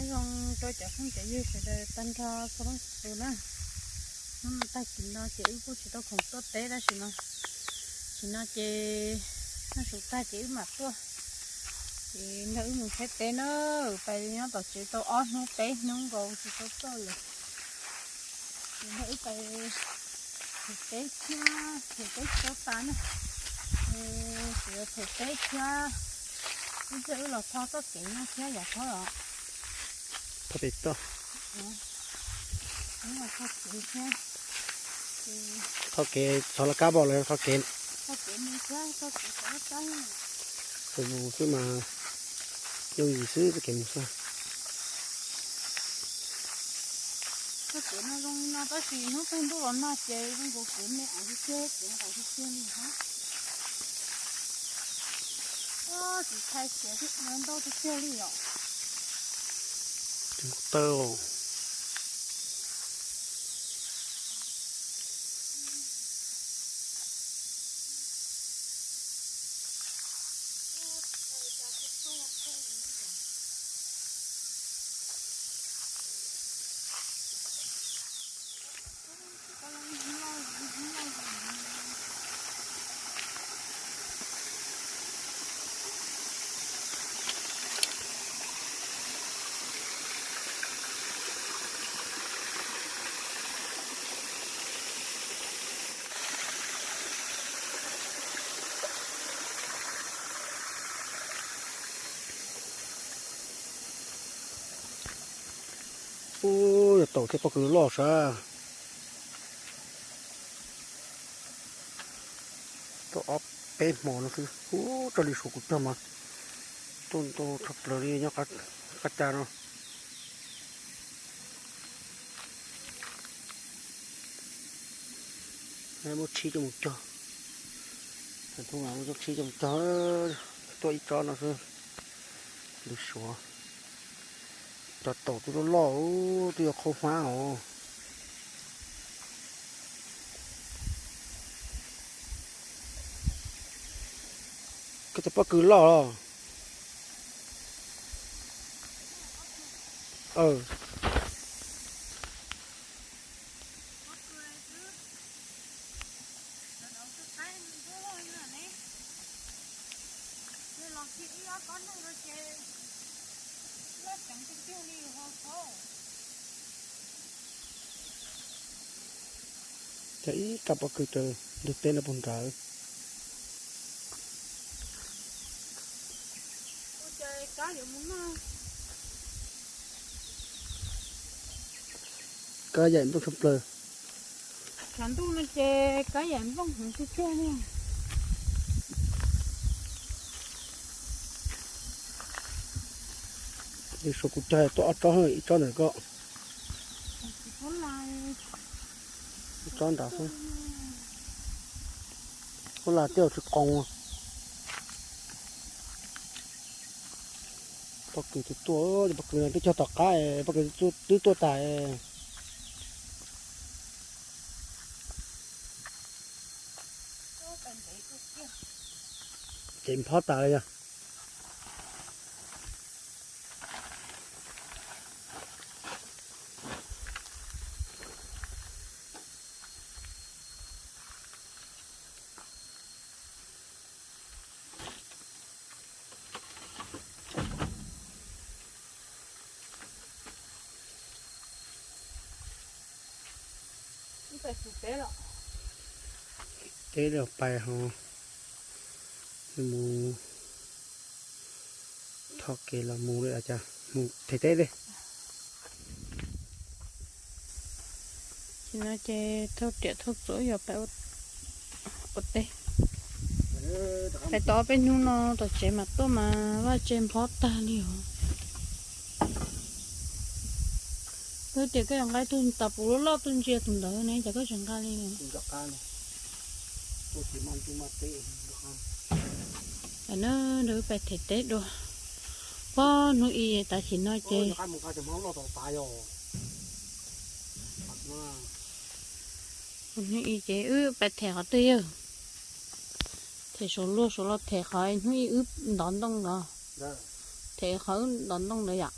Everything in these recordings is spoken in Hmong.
Zoo rau cov phooj cov ywg sawv daws tag nrho txhua leej txhua tus na. Hnub no tag kis no ces wb kuj tsis tau khoom tuaj teb tab sis no, kis no ces noj su tag ces wb mam tuaj. Ces nrog wb mus thaij teb na, pais nyob tom tsev tau ob hnub peb hnub nkaus tsis tau tuaj lawm. Ces nrog wb pais them teb thiab, them teb tsis tau tas na. Tsuas yog them teb thiab, ib pliag wb los tho txoj kev nyob thiab yom Thoj los. Tho pem toj. Wb los tho kev thiab. Tho kev, txhov laj kab npog los tho kev. Tho kev mus thiab, tho kev txhov laj kab. Mus xwb mas, yooj yim xwb txoj kev mus xwb. Txoj kev no zoo li no tab sis hnub tag ntuj los nag ces zoo nkaus kev me av tiag tiag, kev nqaim tiag tiag li hab. Tsis txhais siav thiab ntau tiag tiag li yom. Tawg. Ub, yog taum thiab pob kws loj sav. Tuaj ob peb hmo no xwb, ub, raws li suav kuv cog mas tuaj ntau tshaj plaws li nyob qab cas no. Muab tshib coj mus cog, muab tshib coj mus cog, tuaj ib tsob no xwb. Lwm suav, cov taum twb loj loj, twb yuav qhau hmab os. Koj cov pob kws loj los? Cog ib rab pob kws rau ntug teb no puag nrad. Kab yaim nplooj tshaj plaws. Tshav ntuj no ces kab yaim nplooj heev tiag tiag li. Li suav kuv cog tuaj ob tsob, ib tsob ntawm ko, ib tsob nrad xwb. Ub, las tej zaum tsis qoos. Pob kws twb tuaj, pob kws no twb cog tom qab, pob kws twb tuaj tas. Ces nphob tas li yog. Teb los pais ho mus, thauj kev los mus li cas, mus them teb li. Ces no ces thauj riam thauj txuas yuav pais ua teb. Pais tau ob peb hnub no tom tsev mas tuaj mas vaj tse nphob tag li os. Twb tias koj yuav nqa tus tas puv loj loj tuaj ntsia tus ntawd ne, cas koj tseem nqa li? Nrog wb pais them teb dua. Pob hnub i tam sim no ces, hnub i ces wb pais them qhov twg yawg? Them saum luag saud los them qhov hnub i wb ntov ntoo los? them qhov ntom ntoo ntawd yom.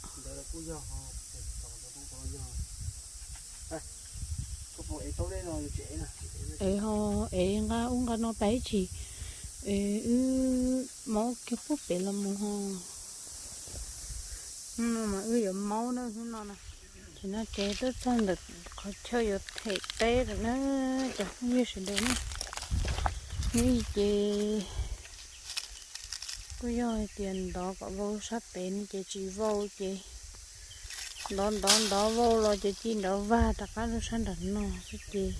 Es ho es nqa ub nqa no pais ib chim, wb maub kiag pub pem los mus ho. Hnub no mas wb yuav maub na hnub no na. Ces no ces twb txog ntawm qhov chaw yuav them teb lawm na, cov phooj ywg sawv daws na. Hnub ib ces kuj yog hais tias ntov kom vau sab pem no ces tsis vau ces ntov ntov ntov vau los ces cia nrov vag rov qab rau sab nram no xwb ces.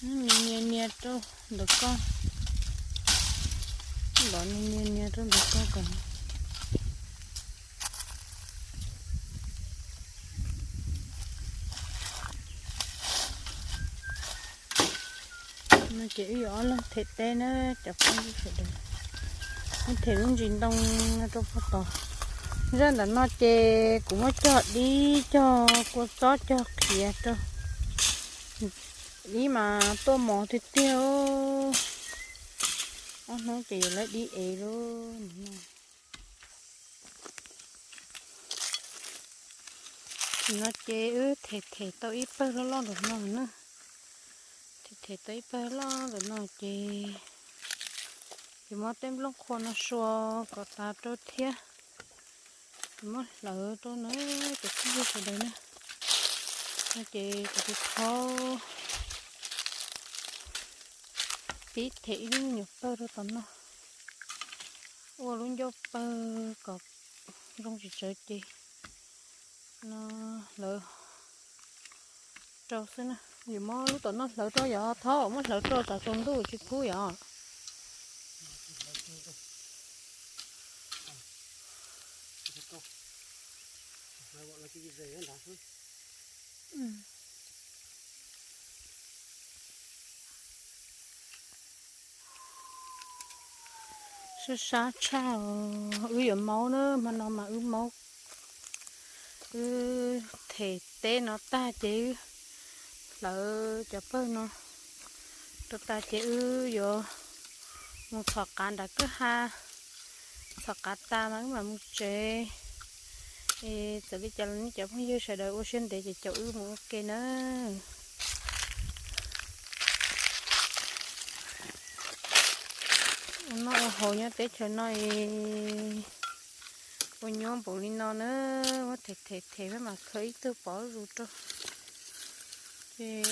Nias nias rau ntawm ko, nrov nias nias rau ntawm ko kom no ces wb yuav ob leeg them teb na, cov phooj ywg sawv daws. Wb them lub ntsis ntoo no rau puag tod. Zaj ntawm no ces kuv muab cog dib cog kua txob cog qhiav rau. Dib mas tuaj mos tiag tiag. Ob hnub ces yuav lawv dib ev lub no. Tam no ces wb them them tau ib pawg loj loj ntawm no na. Them them tau ib pawg loj ntawm no ces yuav muab tej nplooj qhuav no sua kom tas rau thiab. Yuav muab hlawv rau na, cov phooj ywg sawv daws na. No ces kuv tus khaub pib them ib lub me nyuam pawg rau tom no, ua lub ncauj pawg kom zoo tsis tsawv ces no hlawv rau xwb na. Yuav muab lub tom no hlawv rau yom, thaub muab hlawv rau tsam tsaus ntuj tsis kub yom. Sab sab tshaj, wb yuav maub na, hmo no mas wb maub. Wb them teb no tag ces wb hlawv cov pawg no rau tas ces wb yuav mus txhom qav nram kwj ha. Txhom qav tas mas wb mam mus tsev. Es txawm li cas los nej cov phooj ywg sawv daws ua siab ntev ces caum wb mus ua ke na. Ua noj ua haus nyob teb chaws no es ua nyuaj npaum li no na, muab them them them peb mam khaws ib tug pov zus rau. Ces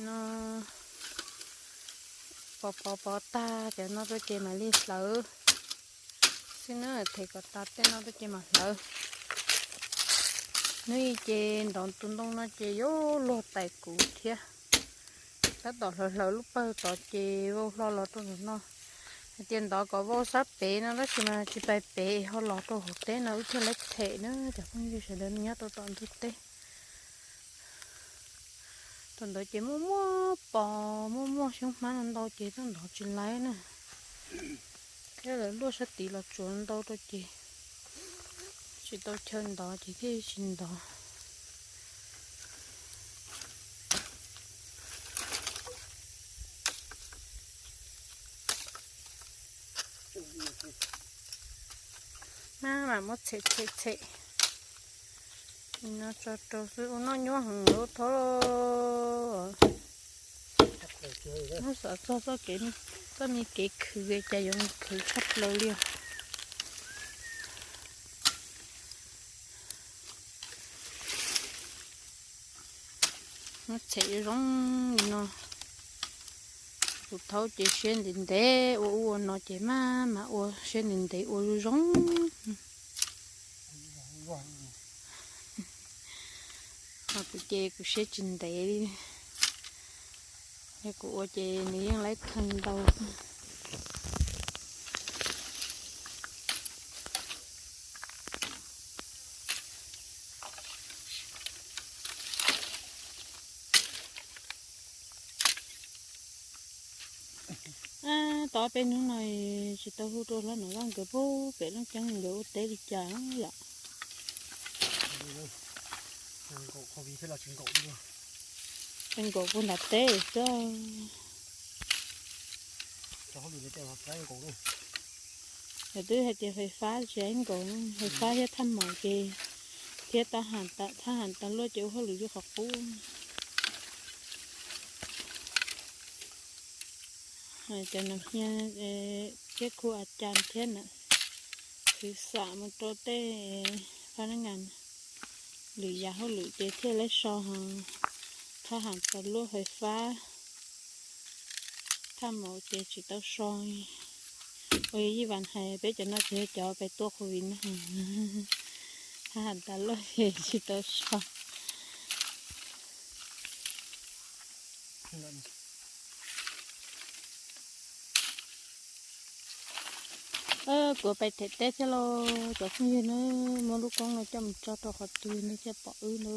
no pov pov pov tag cov no rau ces mam li hlawv xwb na, them kom tas tej no rau ces mam hlawv. Hnub ib ces ntov tus ntoo no ces yuav luag tais kuv thiab. Tab tom hlawv hlawv lub pawg tod ces vau hlo los rau ntawm no. Hais tias ntov kom vau sab pem no tab sis mas tsis pais pem ho los rau hauv teb no wb thiaj li them na cov phooj ywg sawv daws nyob rau tom ntug teb. Thaum ntawd ces muaj muaj pos muaj muaj xyoob hmab no ntau ces tuaj ntov tsis laib na. Thiab lawv luaj sab tid los tsuav ntau rau ces tsis tau chaw ntov ces thiaj tsis ntov. Maj mam muab txhem txhem txhem no tso rau xwb ua noj nyuaj heev lub thab. Muab xav txog txoj kev, txoj me kev khwv cas yuav khwv tshaj plaws li os. Muab txhem zoo li no. Tus thaub ces siab ntev ntev ua ub ua no ces maj mam ua siab ntev ntev ua zoo zoo. Ho kuv ces kuv siab tsis ntev li. Yog kuv ua ces nws yeej laib kheej ntau. Tau ob peb hnub no tsis tau hu rau hlob Nom Vaj nkawd pub pem Looj Ceeb nkawd ua teb li cas yom. Tseem nkaum puag nram teb xwb. Lawv twb hais tias fais fab tsis nkaum, fais fab thiab thaj maum ces, thiab thaj ham tas luaj ces ua hauj lwm li qhov qub. Cov nam hias thiab khu a cas thiab na, xwv xam mus rau tej phab nab ngas lwm yam hauj lwm ces thiaj li so, thaj ham tas luaj fais fab, thaj maum ces tsis tau so. Ua li Yij Vas hais peb cov no ces yog cov pes tuaj covid na, thaj ham tas luaj ces tsis tau so. Kuv pais them teb thiab lauj cov phooj ywg na, muab lub koob no coj mus tso rau qhov twg nej thiaj pom wb na.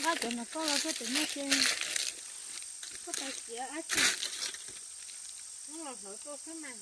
Nqa cov no koj los koj tus no ces koj pais txiav dab tsi, muab los hlawv tuaj xwb mas.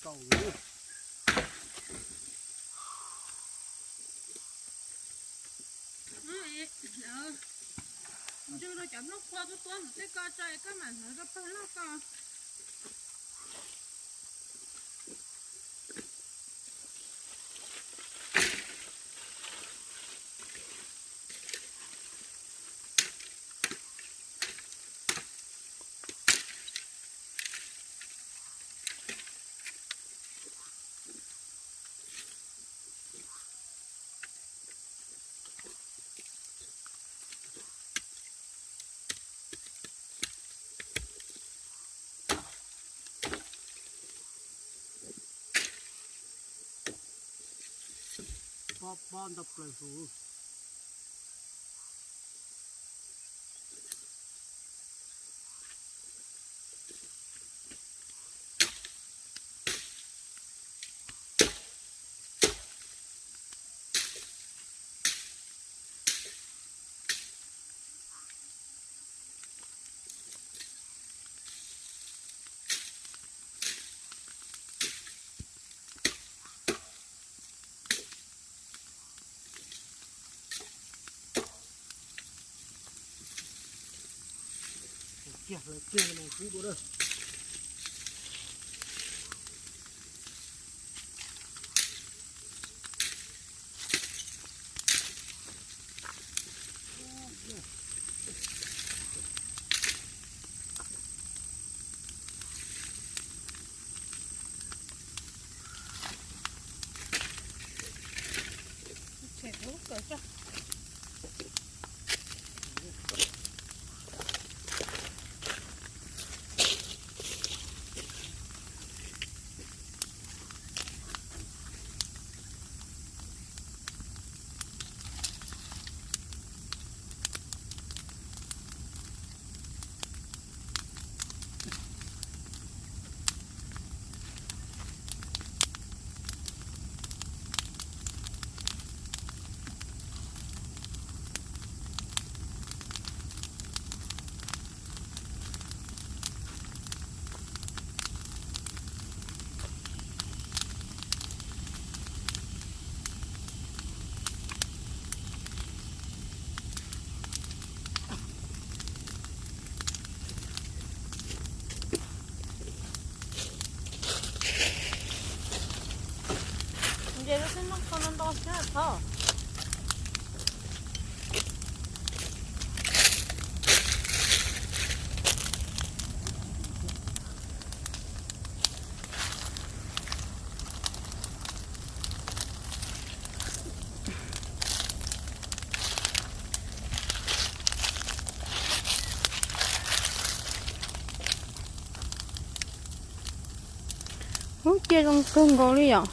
Kaum. Ntsw rau cov nplooj qhuav tuab tuab ntawm tej ko tso es koj mam hlawv rau pawg loj ko. Pob pob ntau plaws sus. Kiag lawv kiag no kub dua lawm. Nce lub xib nooj tso no nto siab txhob. Ub, cia zoo kawg nkaus li yom.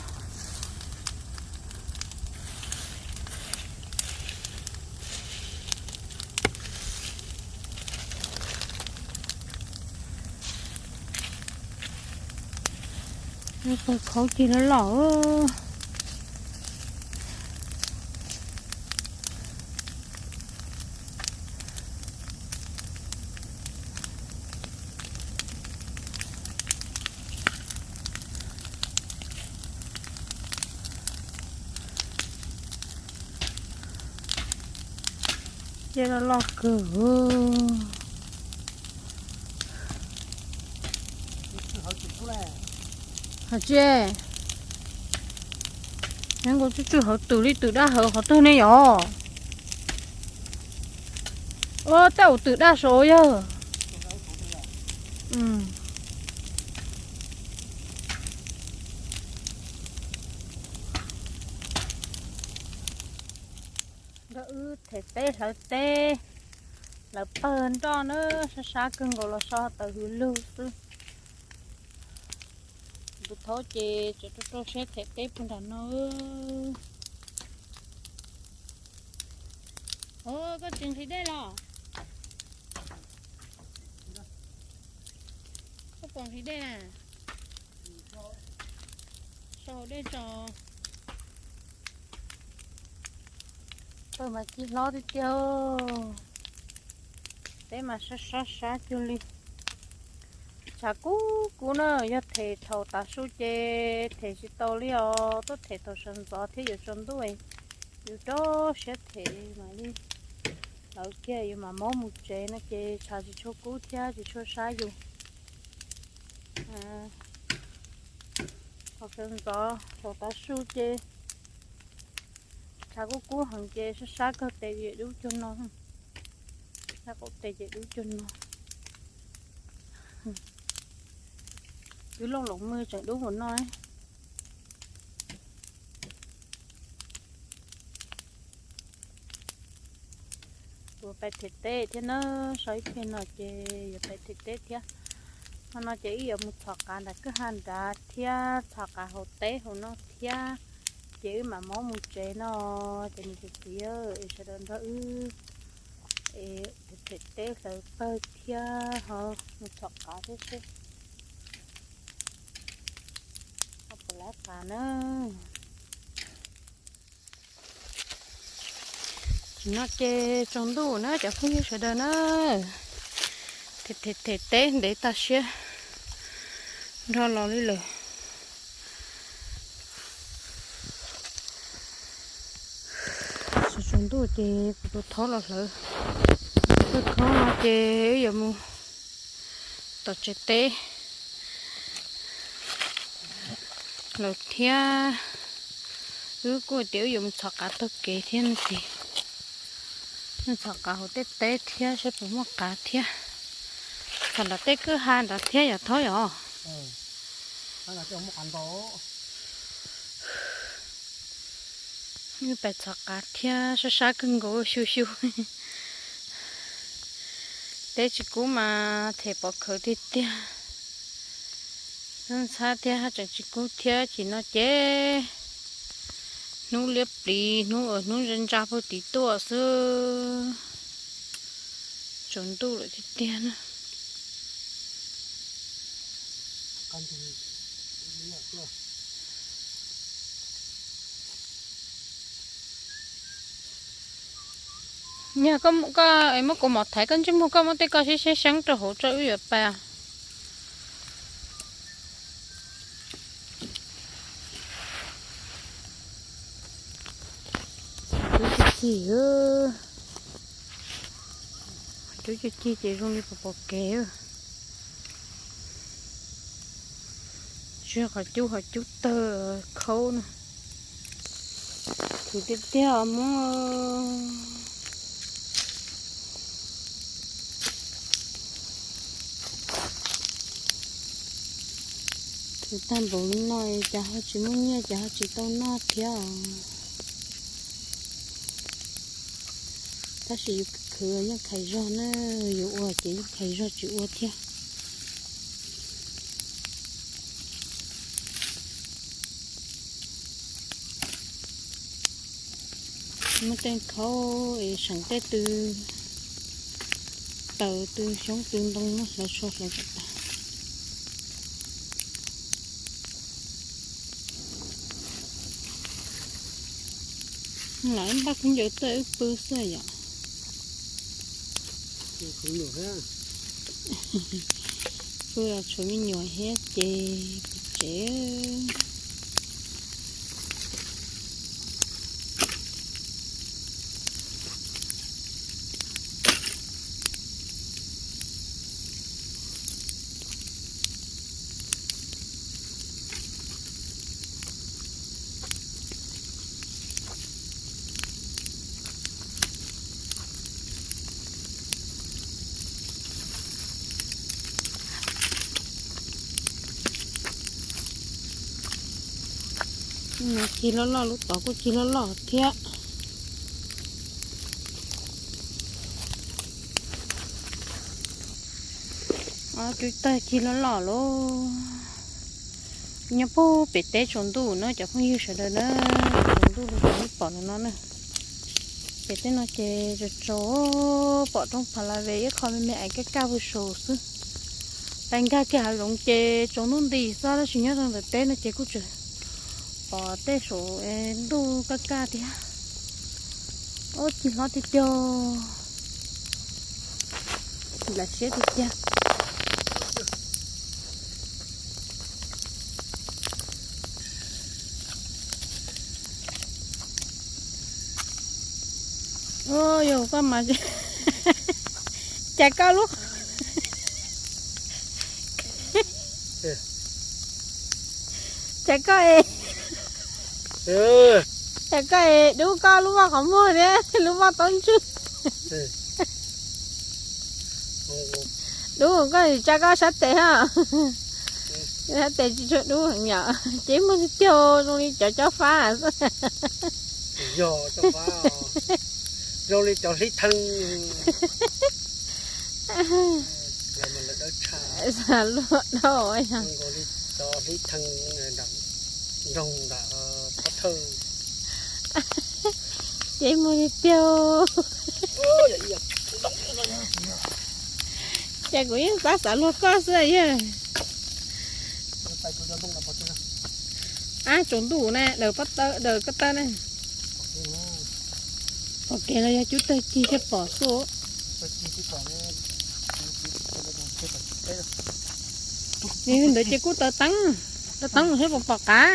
Pawg khaub cig loj loj. Cia loj loj kawg. Hais tsis, neb nkaus tsw tsw hauv twm li twm daj hauv qhov twg ne yom? Ua tej ua twm daj saud yog. Nrog wb them teb hlawv teb, hlawv pawg nroj na, sab sab kawg nkaus los so tawm hws lug xwb. Tus thaub ces tseem rau rau siab them teb puag nram no. Ua koj tsis nqhis dej los? Koj puas nqhis dej na? Sau dej tso. Pawg mas ci hlob tiag tiag. Teb mas sab sab sab cuag li. Tshav kub kub na, yog them thaum tav su ces them tsis tau li os, tuaj them thaum sawv ntxov thiab yuav tsaus ntuj, yus rau siab them mam li lawv kiag yus mam mob mus tsev no ces tshav tsis tshua kub thiab tsis tshua sab yus. Thaum sawv ntxov thaum tav su ces tshav kub kub heev ces sab sab kawg tes ces dub cuag no, sab qaum tes ces dub cuag no. Twb looj loos mws tseem dub npaum no. Kuv pais them teb thiab na, sau ib pliag no ces yuav pais them teb thiab. Hmo no ces wb yuav mus txhom qav nram kwj ha nrad thiab txhom qav hauv teb hauv no thiab, ces wb mam mob mus tsev no. Ces niam txiv es sawv daws nrog wb es them teb hlawv pawg thiab ho mus txhom qav thiab seb ho puas laib qav na. Tam no ces tsaus ntuj na cov phooj ywg sawv daws na, them them teb ntev tag siab nrho los li lawm. Tsaus ntuj ces kuv tus thaub los hlawv pawg khaub no ces wb yuav mus tom tsev teb lawm thiab. Wb kuj tias wb yuav mus txhom qav taug kev thiab no ces mus txhom qav hauv tej teb thiab saib puas muaj qav thiab. Txhom nram tej kwj ha nrad thiab yom thaub yom. Wb pais txhom qav thiab sab sab kawg nkaus xyu xyu. Teb tsis kub mas them pov khawv tiag tiag. Ntxhab thiab haj tseem tsis kub thiab ces no ces hnub liab pliv hnub hnub ntsa ntsa pug tid tuaj xwb. Tsaus ntuj lawm tiag tiag na. Yog koj muab kuv mom thaiv koj ntsej muag koj muab tej ko sib sib seeb rau hauv tso wb yuav pais. Cig cig, cig cig ces zoo li pos pom kev. Tsis yog qhov cub, qhov cub tawg khaub na. Khwv tiag tiag os mog. Khwv tag npaum li no cas ho tsis muaj nyiaj ces ho tsis tau noj thiab os. Tab sis yus khwv yeej khais zog na, yus ua ces yeej khais zog tsis ua thiab. Muab tej khaub es seem tej tw taws tw xyoob tw ntoo no hlawv tshua hlawv kom tag. Lam npaj khaub ncaws tuaj wb pw xwb yom. Pw los tshuav me nyuam thiab ces pw tsev. Cig loj loj, lub tod kuj cig loj loj thiab. Ob cub tawg cig loj loj lauj. Nyob puag pem teb tsaus ntuj na cov phooj ywg sawv daws na, tsaus ntuj li pom no na. Pem tej no ces tsaus tsaus, pom roob pha la ve ib qho me me ais kaj kaj pw saum xwb. Pais nkag kiag hav zoov ces tsaus ntuj nti xwb, tab sis nyob rau ntawm teb no ces kuj tseem pom tej saum ntuj kaj kaj thiab. Ub, cig hlob tiag tiag, lam siab tiag tiag. Yog koj mas, cas koj lub, cas koj es, cas koj es dub koj lub voj qhov muag thiab lub voj taub ntswg. Dub koj tsa koj sab tes ha. Sab tes tsis tshua dub heev yom, ces muag tiag tiag zoo li cov cob fab. Yog cob fab, zoo li cov hlib theej. Xav luaj dhau, zoo li cov hlib theej nroog ntawm pob thawj. Ces muag tiag tiag. Ces kuv yeej xav xav luag koj xwb yog. Ab, tsaus ntuj na, daws pob tawb, daws koj tawb na. Pom kev los yog cub tawg cig thiaj pom xwb. Li ntawd ces kuj taw teeb, taw teeb mus thiab puas pom qav.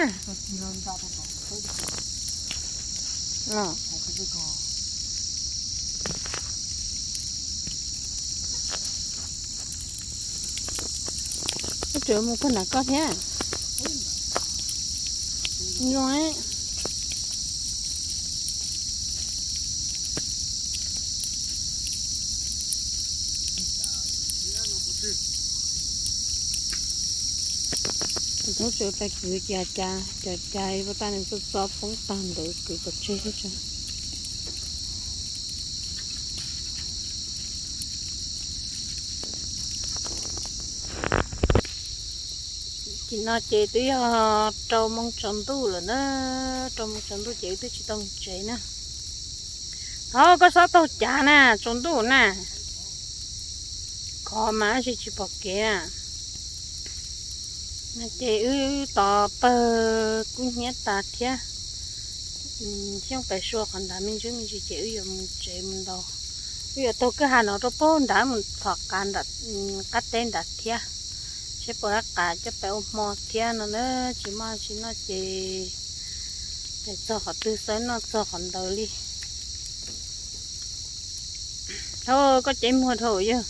Ub, tseem mus puag nram koj thiab. Zoo. Thaub tseem pais kwv cas cas, cas cas ua tas nws txo txo poob tag ntawd kwv pov tseg thiab tsa. Tim no ces twb yog rau moo tsaus ntuj lawm na, rau moo tsaus ntuj ces wb twb tsis tau mus tsev na. Thov koj xob taug cav na, tsaus ntuj na, khov mas tsis tsis pom kev na. Ces wb tos pawg kub hnyiab tas thiab, xyoob pais sua qhov nrad me ntsis me ntsis ces wb yuav mus tsev mus ntaus. Wb yuav taug kwj ha no rau pem nrad mus thom qab teb nrad thiab, seb puas dab qab coj peb ua hmo thiab no na. Tsis muaj tsis noj ces peb txog qhov twg xawb noj txog qhov ntawd li. Thov koj cev muag dhau yog.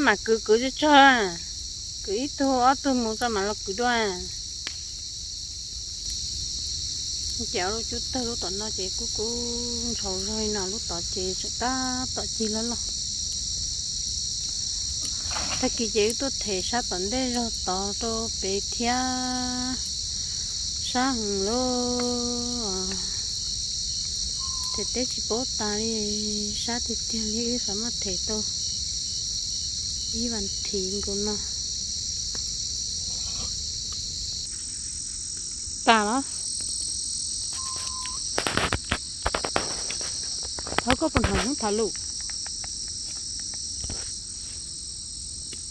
Maj mam kwv kwv tsog tsog, kwv ib tug ob tug mus tso mam los kwv dua. Ces ob lub cub tawg lub tom no ces kub kub ntshau zog li no, lub tod ces tseem tab tom cig loj loj. Tag kis ces wb tuaj them sab tom ntej zog tod rau pem thiab, sab heev lauj. Them teb tsis paub tas li, sab tiag tiag li, wb xav muaj them tau ib vas thiv nkaus no. Tas los? Thov koj puas hnov hnub tham lus?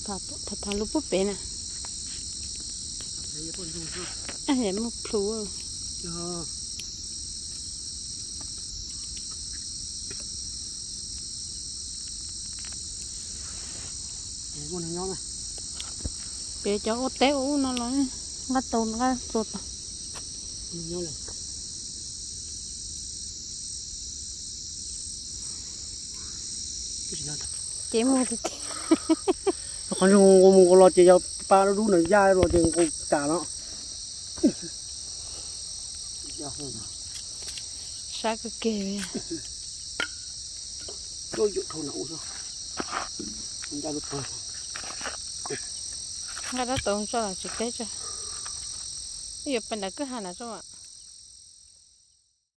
Tham lus pub pem na. Muaj plhu. Pem cov ua teb ua ub no los nqa tau nqa txua tau. Ces mus tiag tiag. Qhov ntsoo nqus mus nqus los ces yog pa dub dub na, yaj los ces nqus tas no. Sab kawg kiag li. Nqa rab taus tso tsis teb tso. Yuav pais nram kwj ha na tso.